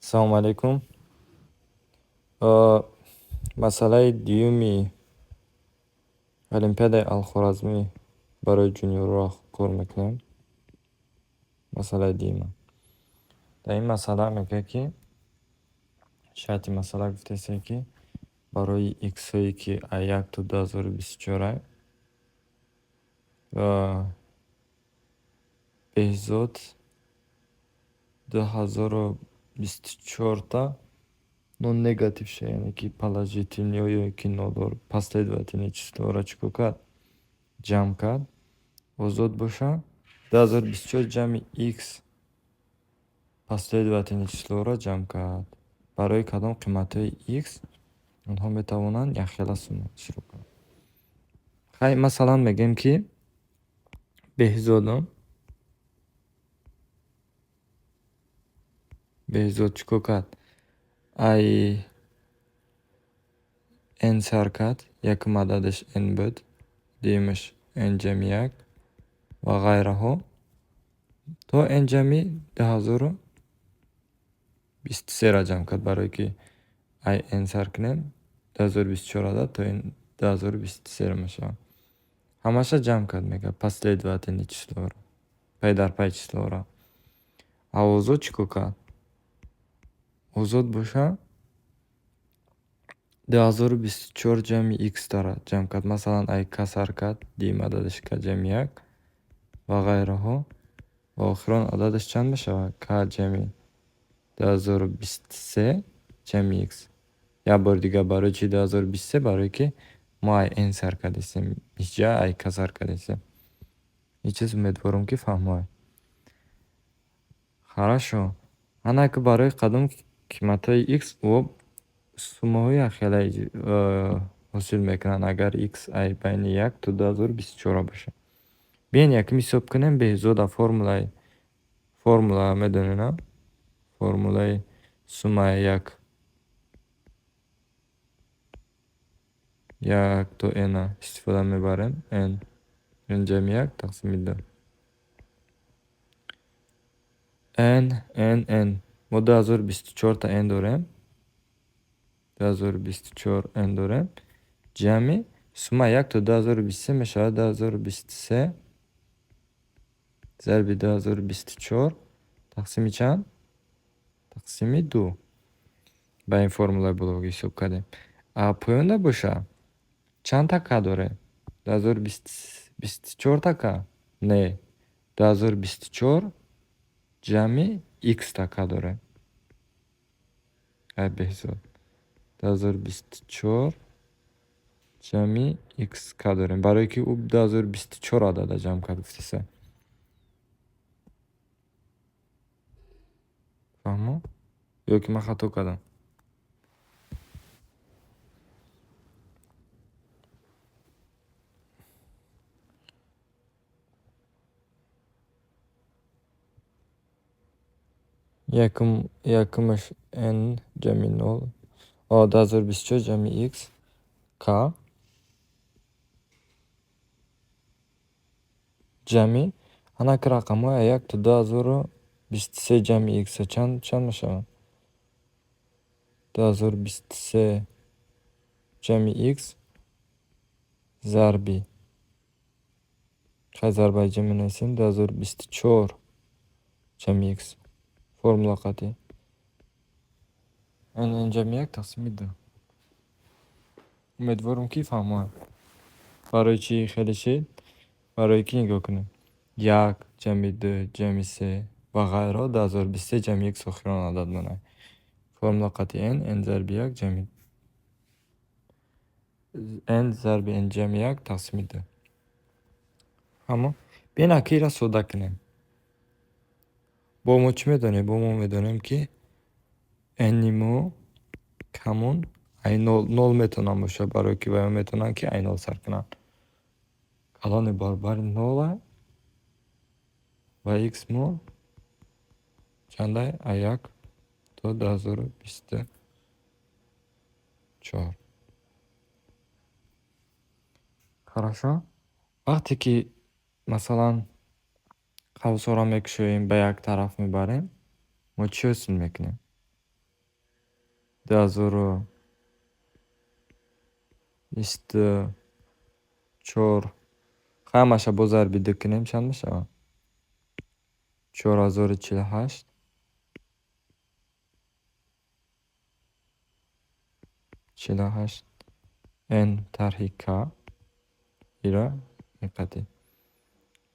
Салому алайкум. Масъалаи дуюми Олимпиадаи Алхоразмӣ барои ҷуниорро кор мекунем. Масъалаи дуюма. Дар ин масъала мегӯяд, ки шарти масъала гуфтааст, ки барои иксҳое, ки аз як то 2024 Беҳзод 2024-та нон-негатив ша, яъне ки положительный ё ки нолор последовательный числоро чӣ кор кард? Ҷамъ кард. Озод боша, 2024 ҷамъи икс последовательный числоро ҷамъ кард. Барои кадом қиматҳои икс онҳо метавонанд якхела сумма иштирок кунанд? Хай, масалан, мегӯем, ки Беҳзод чӣ кор кард? Ай n сар кард, якум ададаш n буд, дуюмаш n ҷамъи як ва ғайраҳо то n ҷамъи 2023-ра ҷамъ кард. Барое ки ай n сар кунем, 2024 адад то н 2023 мешавад. Ҳамаша ҷамъ кард, мегӯяд, последовательный числоро, пай дар пай числоро. А Озод чӣ кор кард? Озод боша, 2024 ҷамъи икстара ҷамъ кард. Масалан, ай к сар кард, дуюм ададаш к ҷамъи як ва ғайраҳо ва охирон ададаш чанд мешавад? К ҷамъи 2023 ҷамъи икс. Як бори дигар, барои чӣ 2023? Барое ки мо ай n сар кардастем, ҳиҷа ай к сар кардастем. Ин чиз умедворам, ки фаҳмоед. Хорошо. Ана ки барои кадом қиматҳои икс ӯ суммаҳои якхела ҳосил мекунанд, агар икс ай байни як то 2024 бошад. Биёед, якум ҳисоб кунем Беҳзода. Формула медонед, а? Формулаи суммаи як то n истифода мебарем. N n ҷамъи як тақсими ду. N, n, n. Мо 2024-та n дорем. 2024 n дорем. Ҷамъи сумма як то 2023 мешавад 2023 зарби 2024 тақсими чанд? Тақсими ду. Ба ин формулаи боло ҳисоб кардем. А поёнда боша, чандта к дорем? 2024-та к? Не. 2024 ҷамъи икста к дорем. Ай Беҳзод. 2024 ҷамъи икс к дорем. Барое ки ӯ 2024 адада ҷамъ кард, гуфтеса. Фаҳмо? Ё ки ман хато кардам? Якумаш n ҷамъи нол, 2024 ҷамъи икс к ҷамъи ҳанаки рақамҳои як то 2023 ҷамъи икс чанд мешавад? 2023 ҷамъи икс зарби, хай, зарба ҷа менависем, 2024 ҷамъи икс. Формула қатъӣ. N n ҷамъи як тақсими ду. Умедворам, ки фаҳмоед. Барои чӣ хеле шид? Барое ки нигоҳ кунед. Як ҷамъи ду ҷамъи се ва ғайраҳо 2023 ҷамъи икс охирон адад монад. Формула қатъи n, n зарби як ҷамъи n зарби n ҷамъи як тақсими ду. Фаҳмо? Биёед, ака, инро содда кунем. Бо мо чӣ медонем? Бо мо медонем, ки n-и мо камон ай нол, нол метавонад бошад, барое ки ваё метавонанд, ки ай нол сар кунанд. Калони баробари нола ва икс мо чандай? А як то 2024. Хорошо? Вақте ки, масалан, қавсҳоро мекушоем, ба як тараф мебарем, мо чӣ ҳосил мекунем? 2024, ҳамаша бо зарби ду кунем, чанд мешавад? 4048. 48 n тарҳи к ира иқати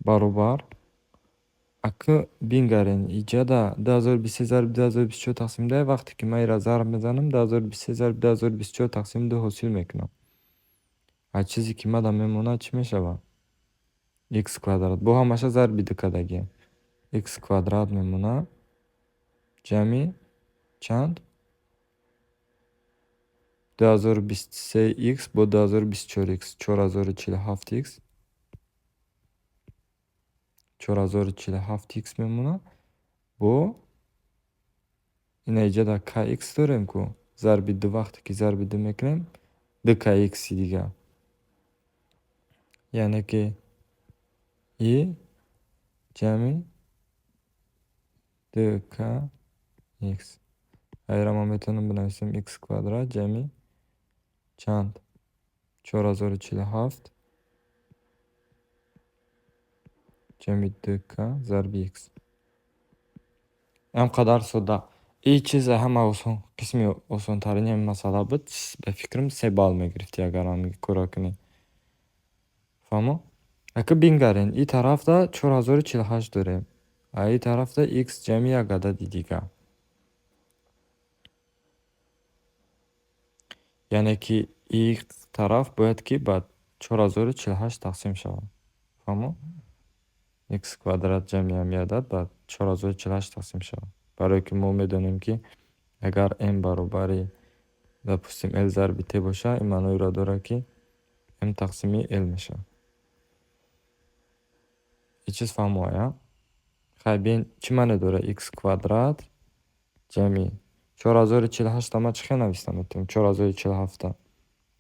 баробар. Акы бингарен, иҷада 2023 зарби 2024 тақсим ду. Вақте ки ман ира зарб мезанам, 2023 зарби 2024 тақсим ду ҳосил мекунам. А чизе ки мада мемонад, чӣ мешавад? Х квадрат. Бо ҳамаша зарби ду кардагием. Х квадрат мемонад ҷамъи чанд? 2023 х бо 2024 х, 4047 х, 4047 х мемонад. Бо ина иҷада кх дорем ку, зарби ду. Вақте ки зарби ду мекунем, ду кхи дигар, яъне ки и ҷамъи ду к х. Айра ман метавонам бинависам х квадрат ҷамъи чанд? 4047 ҷамъи ду к зарби х. Ам қадар содда. И чиз ҳама осон, қисми осонтарини ҳамин масъала буд. Ба фикрам, 3 балл мегирифтӣ, агар ҳамин корро кунӣ. Фаҳмо? Ака, бингарен, и тарафда 4048 дорем, а и тарафда х ҷамъи як адади дигар, яъне ки и тараф бояд ки ба 4048 тақсим шавад. Фаҳмо? Х квадрат ҷамъи ҳамин адад ба 4048 тақсим шавад, барое ки мо медонем, ки агар m баробари, допустим, l зарби t бошад, ин маъноеро дорад, ки m тақсими l мешавад. Ин чиз фаҳмо, я? Хай, бин, чӣ маъне дорад х квадрат ҷамъи 4048-а? Ман чӣ хел нависта метавонам 4047-а?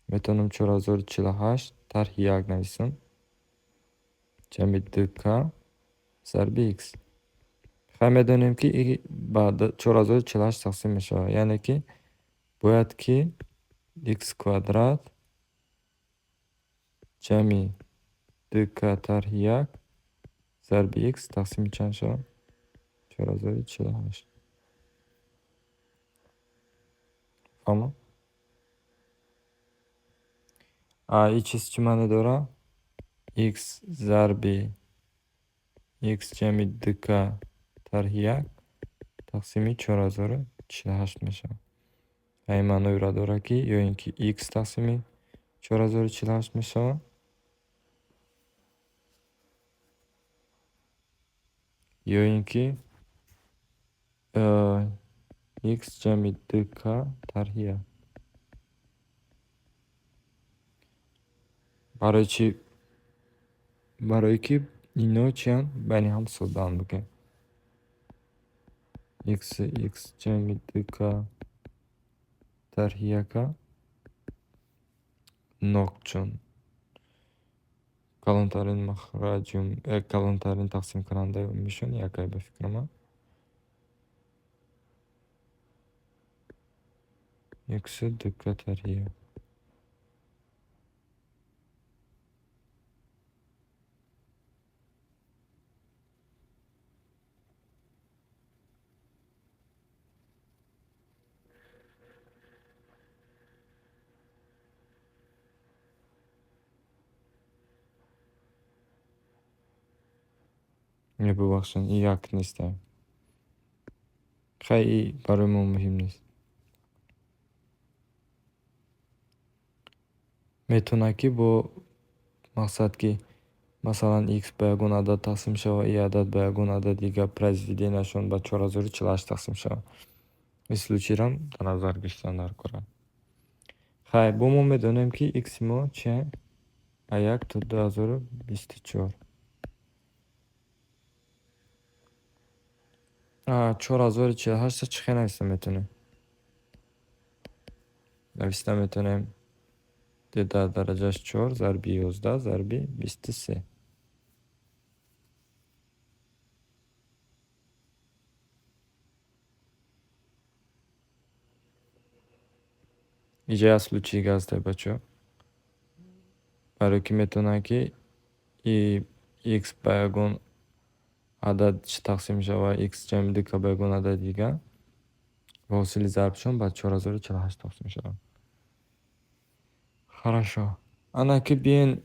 Метавонам 4048 тарҳи як нависам ҷамъи ду к зарби х. Хай, медонем, ки ба 4048 тақсим мешавад, яъне ки бояд ки х квадрат ҷамъи ду к тарҳи як зарби х тақсими чанд шавад? 4048. Фаҳмо? А ин чиз чӣ маъне дорад? Х зарби х ҷамъи ду к тарҳи як тақсими 4048 мешавад. А ин маъноеро дорад, ки ё ин ки х тақсими 4048 мешавад, ё ин ки х ҷамъи ду к тарҳи як. Барои чӣ? Барое ки ино чиянд? Байни ҳам содаанд, бигӯем. Х х ҷамъи ду к тарҳи яка нок, чун калонтарин махраҷу калонтарин тақсимкунандаи умумишон якай, ба фикри ман. Х ду к тарҳи як. Не, бубахшед, ин як нест. Хай, и барои мо муҳим нест. Метавонад, ки бо мақсад, ки масалан х ба ягон адад тақсим шавад, и адад ба ягон адади дигар, произведенияшон ба 4048 тақсим шавад. Ин случайрам дар назар гирифтан дар кор. Хай, бо мо медонем, ки икси мо чия? А як то 2024. 4048-а чӣ хел нависта метавонем? Нависта метавонем д дар дараҷааш чор зарби 11 зарби 23. Иҷа як случай дига ҳастай, бачаҳо. Барое ки метавонад, ки х ба ягон адад тақсим шавад, х ҷамъи ду к ба ягон адади дигар ва ҳосили зарбшон ба 4048 тақсим шавад. Хорошо. Ана ки биёен,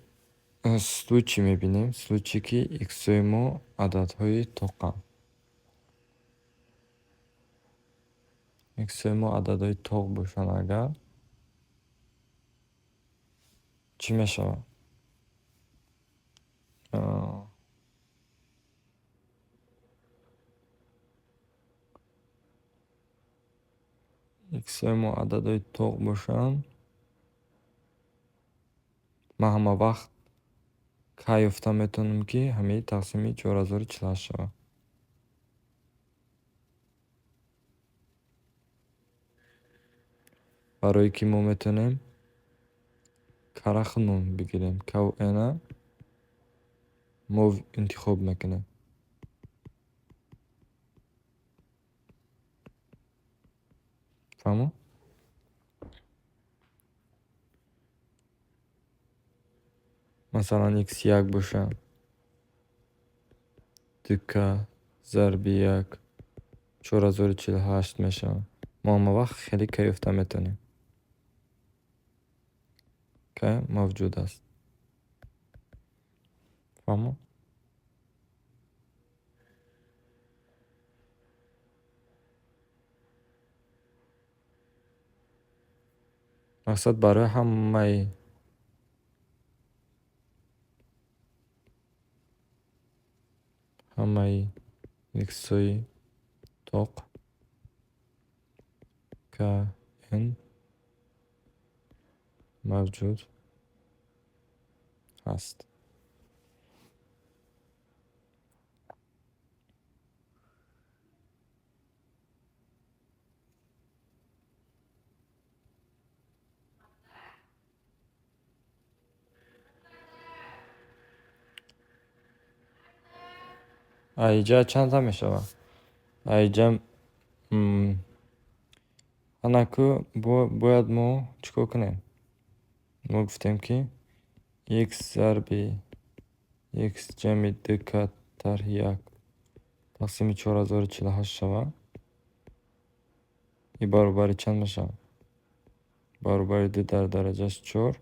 случай мебинем. Случай, ки иксҳои мо ададҳои тоқанд. Иксҳои мо ададҳои тоқ бошанд агар, чӣ мешавад? Иксҳои мо ададҳои тоқ бошанд, ман ҳама вақт кай ёфта метавонам, ки ҳамаи тақсими 4048 шавад? Барое ки мо метавонем кара худмон бигирем. Каву н мо интихоб мекунем. Фаҳмо? Масалан, х як боша, ду к зарби як 4048 мешавад. Мо ҳама вақт хеле к ёфта метавонем. К мавҷуд аст. Фаҳмо? Мақсад, барои ҳамаи иксҳои тоқ к н мавҷуд ҳаст. Аиҷа чанда мешавад? Аиҷа анаку бояд мо чӣ кор кунем? Мо гуфтем, ки х зарби х ҷамъи ду к тарҳи як тақсими 4048 шавад. И баробари чанд мешавад? Баробари ду дар дараҷааш чор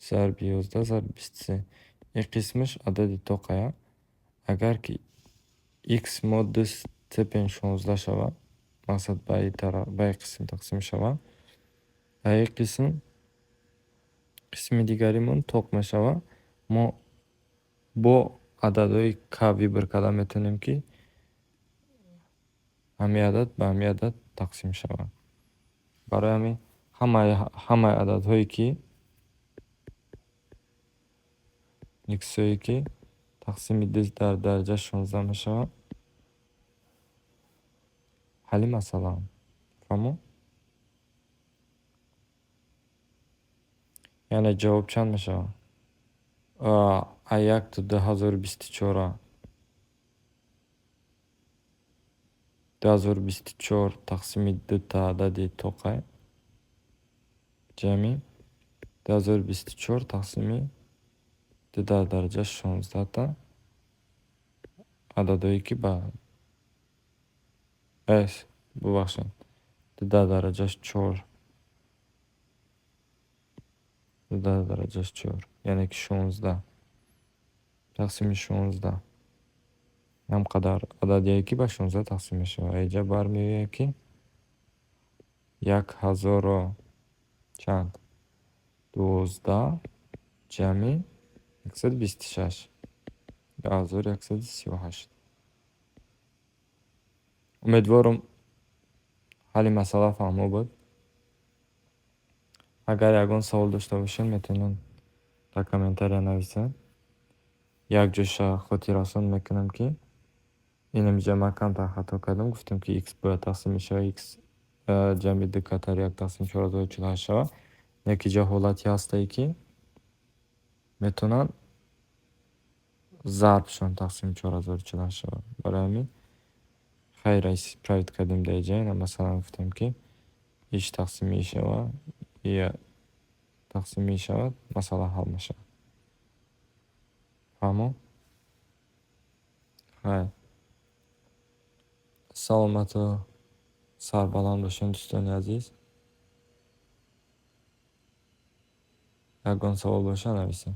зарби 11 зарби 23. Ин қисмаш адади тоқая. Агар ки х мо ду степень 16 шавад, мақсад, ба ин тараф, ба ин қисм тақсим шавад, ба ин қисм, қисми дигаримон тоқ мешавад. Мо бо ададҳои к выбор карда метавонем, ки ҳамин адад ба ҳамин адад тақсим шавад. Барои ҳамин ҳамаи ададҳое ки иксҳое ки тақсими ду дар дараҷа 16 мешавад, ҳалли масъалаам. Фаҳмо? Яъне ҷавоб чанд мешавад? А як то 2024-а 2024 тақсими дута адади тоқай ҷамъи 2024 тақсими ду дар дараҷа 16-та ададҳое ки ба с, бубахшед, ду дар дараҷаш чор, ду дар дараҷаш чор, яъне ки 16 тақсими 16, ҳам қадар ададие ки ба 16 тақсим мешавад. Инҷа бармеояд, ки як ҳазору чанд 12 ҷамъи 126, 2138. Умедворам, ҳалли масъала фаҳмо буд. Агар ягон савол дошта бошед, метавонед дар комментария нависед. Як ҷоша хотиррасон мекунам, ки инамиҷа ман камтар хато кардам. Гуфтам, ки х бояд тақсим мешавад х ҷамъи ду к тарҳи як тақсим 4048 шавад. Яке ҷа ҳолате ҳастае, ки метавонанд зарбшон тақсими 4048 шавад. Барои ҳамин хайра исправить кардем дар иҷа. Ина, масалан, гуфтем, ки иш тақсими и шавад. И тақсим мешавад, масъала ҳал мешавад. Фаҳмо? Хайр. Саломату сарбаланд бошед, дӯстони азиз. Ягон савол боша, нависед.